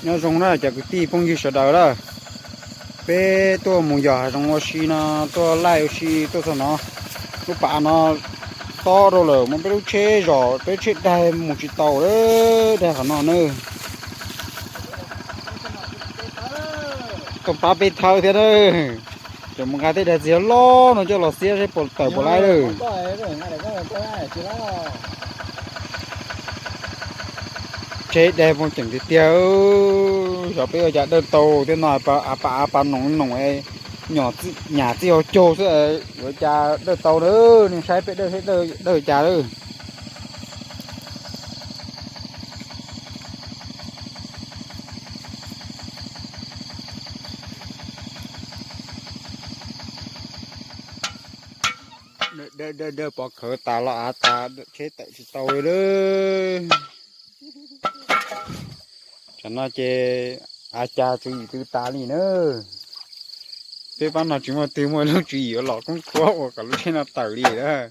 Nyob zoo na cov kwv tij phooj ywg sawv daws lawm, peb tuaj mus yos hav zoov ua si no, tuaj laij ua si tuaj txog no, lub pas av no tob rau lawm, muab peb lub tsheb zom, peb lub tsheb daig mus tsis tau lawm, daig qhov no na. Tuaj pab peb thawb thiab na. Ces mus nqa tej daim txiag loj no coj los xiab seb puas tawm puas laib lawm. Tsheb daig mus ceem tiag tiag. Xyov peb ua cas dawj tau thiab no, av pas av pas noom noom, nyam txij hauv caug xwb, yuav cas dawj tau na. Nej saib peb dawj seb dawj cas lawm. Dawj dawj pov khawv tas los av tas, tsheb tawm tsis tau li lawm. Tsam no ces av cas tswv yim twb tas li na. Peb pab no tsis muaj twg muaj lub tswv yim los khoob khuab ua kom lub tsheb no tawm li lawm.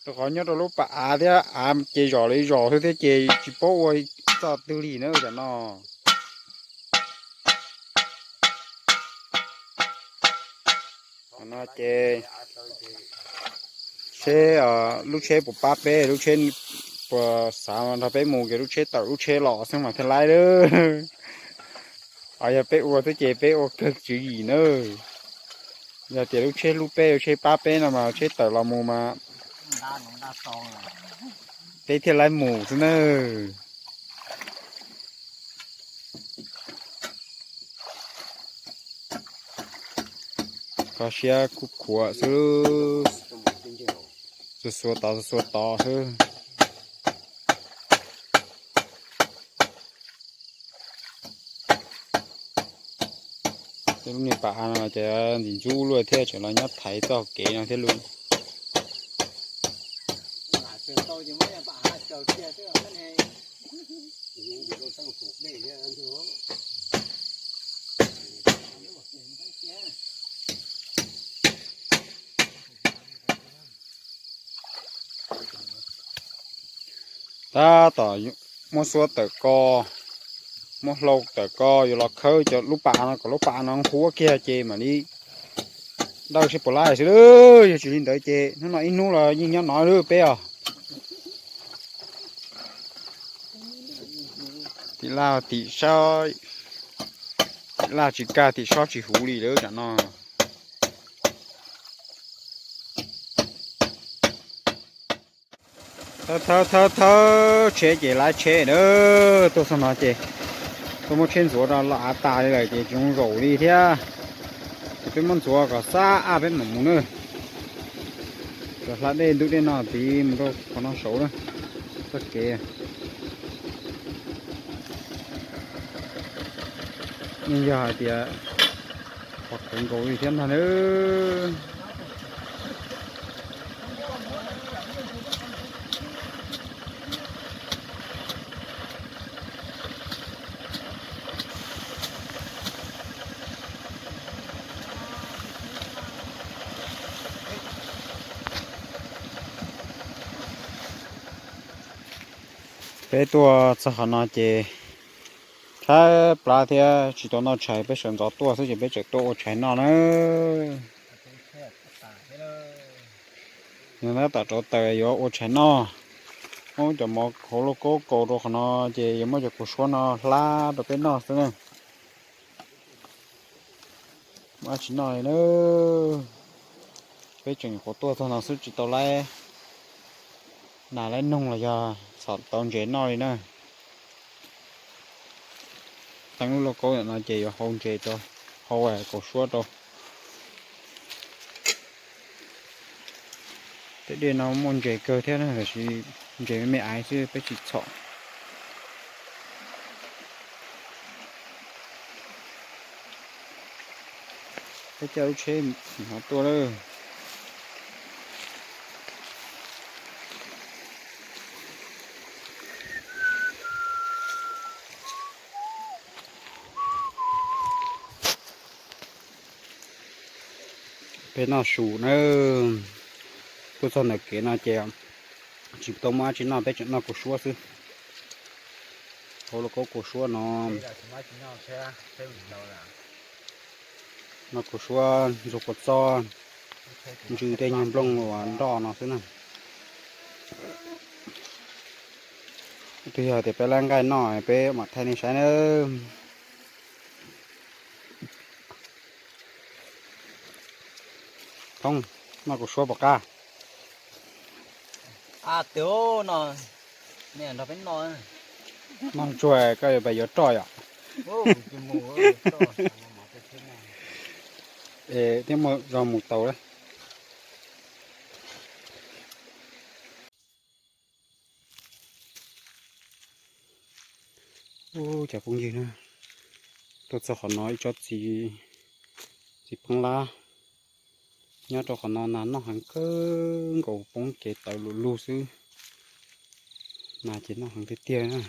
Rau qhov nyob rau lub pas av thiab av ces zom li zom xwb thiab ces tsis paub ua txoj twg li na tam no. Tam no ces seb lub tsheb puas pab peb, lub tsheb puas xav nrog peb mus ces lub tsheb tawm lub tsheb los xwb mas thiaj laib lawm. Yog peb ua xwb ces peb ua kawg tswv yim na. Yog tias lub tsheb hlub peb, lub tsheb pab peb no mas tsheb tawm los mus mas peb thiaj laib mus xwb nawb. Kho siab khuj khuav xwb, xuas xuas tod xuas xuas tod xwb. Tej lub niag pas av no ces ntxim ntxub luaj thiab, tseem los nyob thaiv txoj kev no thiab lub. Tab tom muab xuab tawm ko, muab hlau tawm ko yuav los khawb cov lub pas no kom lub pas no huab kiag ces mam li dawj seb puas laib xwb. Yog tsis li ntawd ces hnub no ib hnub los yeej nyob no lawm peb os. Tim laj tim sob, tim laj tsis kaj tim sob tsis huv li lawm tam no. Thawb thawb thawb thawb tsheb ces laib tsheb na. Tuaj txog no ces tuaj muab tsheb ntxuav rau los av tas li lawm ces tsis zoo zaum li thiab. Ces peb muab ntxuav kom xab ab peb mam mus na. Cov hla dej ntub dej no tid mus rau qhov no saud na, txoj kev. Yeej yog hais tias qhov kawv nkaus li thiab ntag na. Peb tuaj txog qhov no ces tshaib plab thiab tsis tau noj tshais, peb sawv ntxov tuaj xwb ces peb tseem tuaj ua tshais noj na. Yog tab tom rauv taws yuav ua tshais noj, muab cov mov hauv lauj kaub kaus rau qhov no ces yuav muab cov kaus suab no hlab rau peb noj xwb na. Muaj dab tsi noj li na. Peb tseem nyuam qhuav tuaj txog no xwb tsis tau laib nas laib noog los yog txhom tau ntses noj li na. Teeb lub lauj kaub ntawm no ces yuav hau ntses rau, hau kaus suab rau. Tej dej no muaj ntses kawg thiab na, tiam sis ntses me me aiv xwb peb tsis txhom. Peb caij lub tsheb hnov tuaj lawm. Peb noj su na. Tuaj txog ntawm kev no ces tsis tau muaj dab tsi noj, peb tseem noj kaus suab xwb. Hauv lub kaub kua suab no, noj kua suab ntxuag kua txob, ntsw tej nyuag nplooj uas nroj no xwb na. Twb yog tias peb lab nqaij noj peb mam thaij nej saib nawb. Thoob, noj kua suab pom qab. Noj tsuag koj yuav pais yuav roj yom? Es thiab muaj zog mus tau lawm. Ub, cov phooj ywg na, tuaj txog qhov no ib tsob txiv, txiv poob lab nyob rau qhov no, nas noj heev kawg nkaus, poob kev tawv lug lug xwb. Nas ces noj heev tiag tiag na.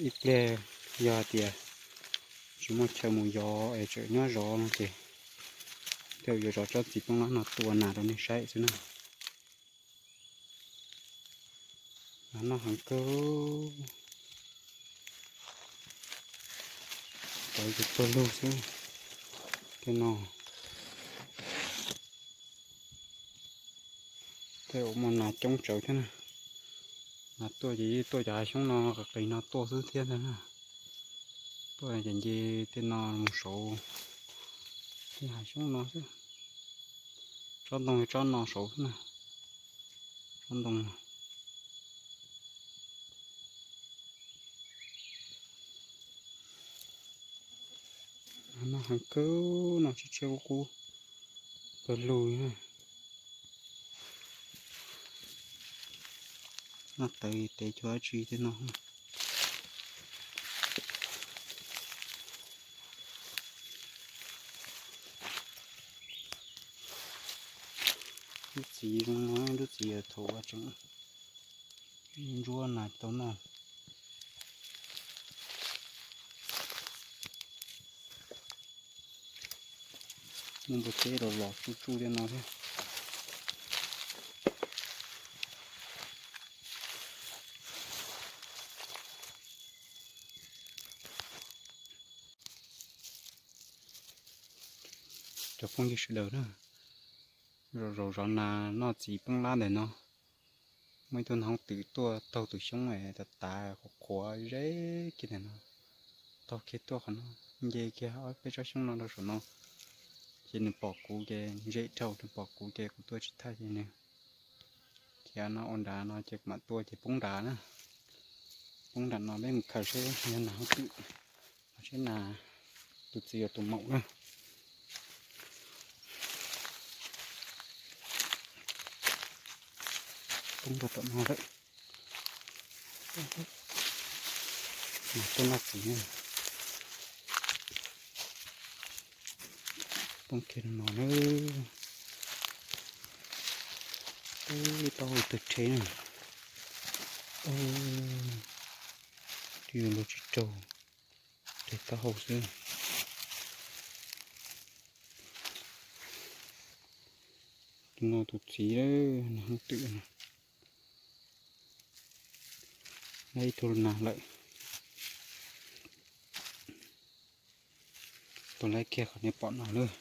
Ib pliag yog hais tias tsis muaj chaw mus yos es tseem nyob zov no ces thiaj yuav zov tsob txiv poob lab no tua nas rau nej saib xwb na. Nas noj heev kawg, tawv ces tuag lug xwb. Tej no tej ua muaj nas coob tsawv thiab na. Nas tuaj ces yeej tuaj cov hav xyoob no qis qis no tuaj xwb thiab ntag na. Tuaj ces nce tej no mus saud tej hav xyoob no xwb. Tsob ntoo tsob no saud xwb na. Tsob ntoo no noj heev kawg no, tshiab tshiab qub qub, pawg lug na. Noj tawv tes cuag dab tsi tej no. Lub txiv zoo no, lub txiv yog thaum ua tseem ntsuab nas tau noj. Muaj npua teb los los tsuj tsuj tej no thiab. Cov phooj ywg sawv daws na, zaum zaum zov nas noj txiv poob lab ntawm no. Muaj ib tug nas hooj twm tuaj taug tus xyoob es tav tav qhuav qhuav zeb kiag ntawm no, taug kiag tuaj qhov no, nce kiag ob peb tsob xyoob no rau saum no. Ces nws pom kuv ces zem dhau, nws pom kuv ces kuv tuaj tsis thaij ces nws khiav no ua nrad no ces kuv mam tuaj ces poob nrad na. Poob nram no peb mus khaws seb yog nas hooj twm los seb nas, tus txiv los tus maum na. Poob rau tom no lawm. Mas tuaj noj txiv na. Poob kiag no na. Ub, taub hau tawg rhe na. Twb yuav luag tsis raug, rhe taub hau xwb. Tus no tus txiv, nas hooj twm no. Laib ib tug nas lawm. Tuaj laib kiag qhov nej pom no lawm.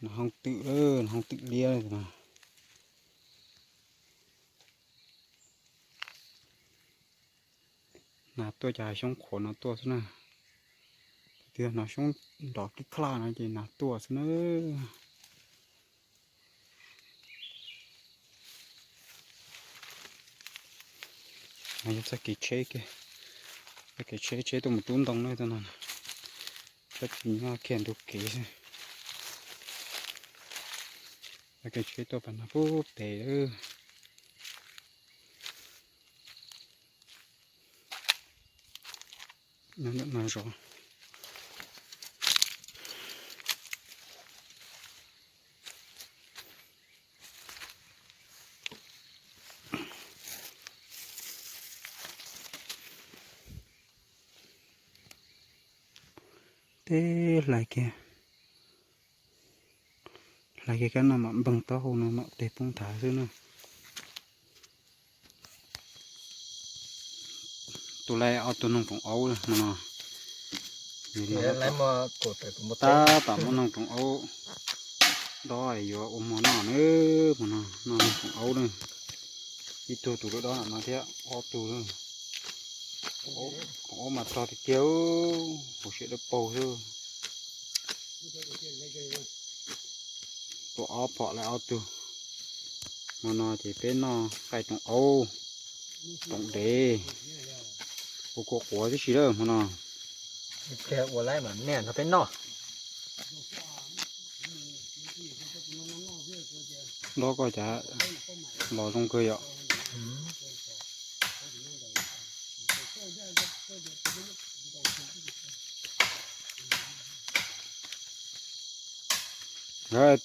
Nas hooj twm, nas hooj twm liab no. Nas tuaj cov hav xyoob qhuav no tuaj xwb na. Tiag no xyoob nrov kib klaj no ces nas tuaj xwb na. No yog txoj kev tsheb, txoj kev tsheb tsheb tuaj mus rub ntoo na, txoj no. Tsheb tsis nyob kiag ntug kev xwb. Txoj kev tsheb tuaj pas no pub pem. Nyob ntawm no zov. Teb hlais kiag, hlais kiag kab no mam npeeg taub hau no mam tes poob nthav xwb na. Tus laij ob tug noog roos aub hmo no. Tab tom muab noog roos aub dob yuav ua hmo noj na, hmo no noj noog roos aub na. Ib tug tus lub dob no thiab ob tug. Roos aub mas rog tiag tiag, hauv siab dawb paug xwb. Tua ob phom laij ob tug. Hmo no ces peb noj nqaij roos aub, roos dev, ua kua quav tib si lawm hmo no. Ua laij mas nej nrog peb noj. Dob koj cas los zoo kawg yom.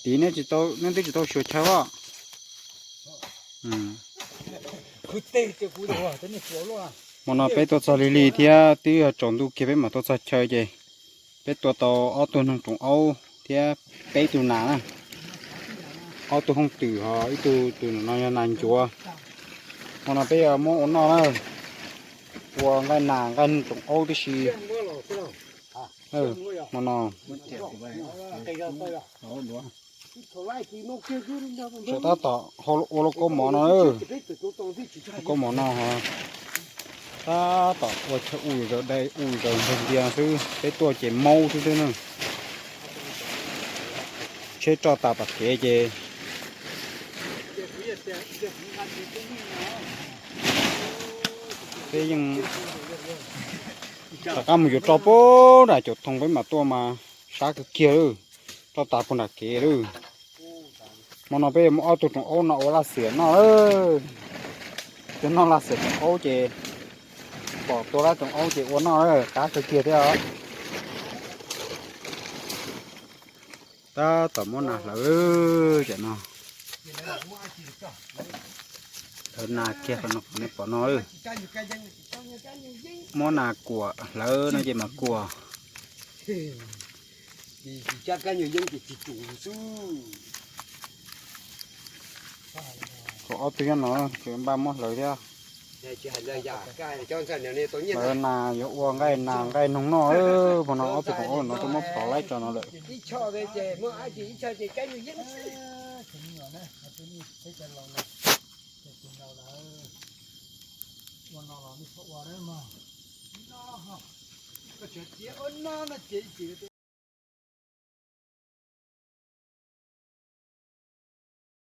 Tid neb tsis tau, neb twb tsis tau xyuas chaw os. Hmo no peb tuaj txog lig lig thiab twb yog tsaus ntuj kiag peb mam tuaj txog chaw ces peb tua tau ob tug noog roos aub thiab peb tug nas na. Ob tug hooj twm ho ib tug tus no yog nas ncuav. Hmo no peb yuav muab ua noj na, ua nqaij nas nqaij roos aub tib si. Hmo no tab tom ua lauj kaub mov no, lauj kaub mov no tab tom ua chaw ua zaws dai ua zaws ntiag ntiag xwb, peb tuaj ces maub xwb xwb na. Tsheb roj tas pom kev ces peb yeej rov qab mus yuav roj puag nram caum thoo peb mam tuaj mas sab kawg kiag lawm, roj tas puag nram kev lawm. Hmo no peb yuav muab ob tug roos aub no ua laj xiam noj. Cov noj laj xiam roos aub ces pom tua laj roos aub ces ua noj qab kawg kiag thiab os. Tab tom muab nas hlawv cam no. Hlawv nas kiag qhov no nej pom no. Muab nas kuam hlawv no ces mas kuam. Qhov ob tug nyob no ces npaj muab hlawv thiab. Hlawv nas yuav ua nqaij nas nqaij noog noj. Hmo no ob tug roos aub no twb muab plhov laib tso no lawm.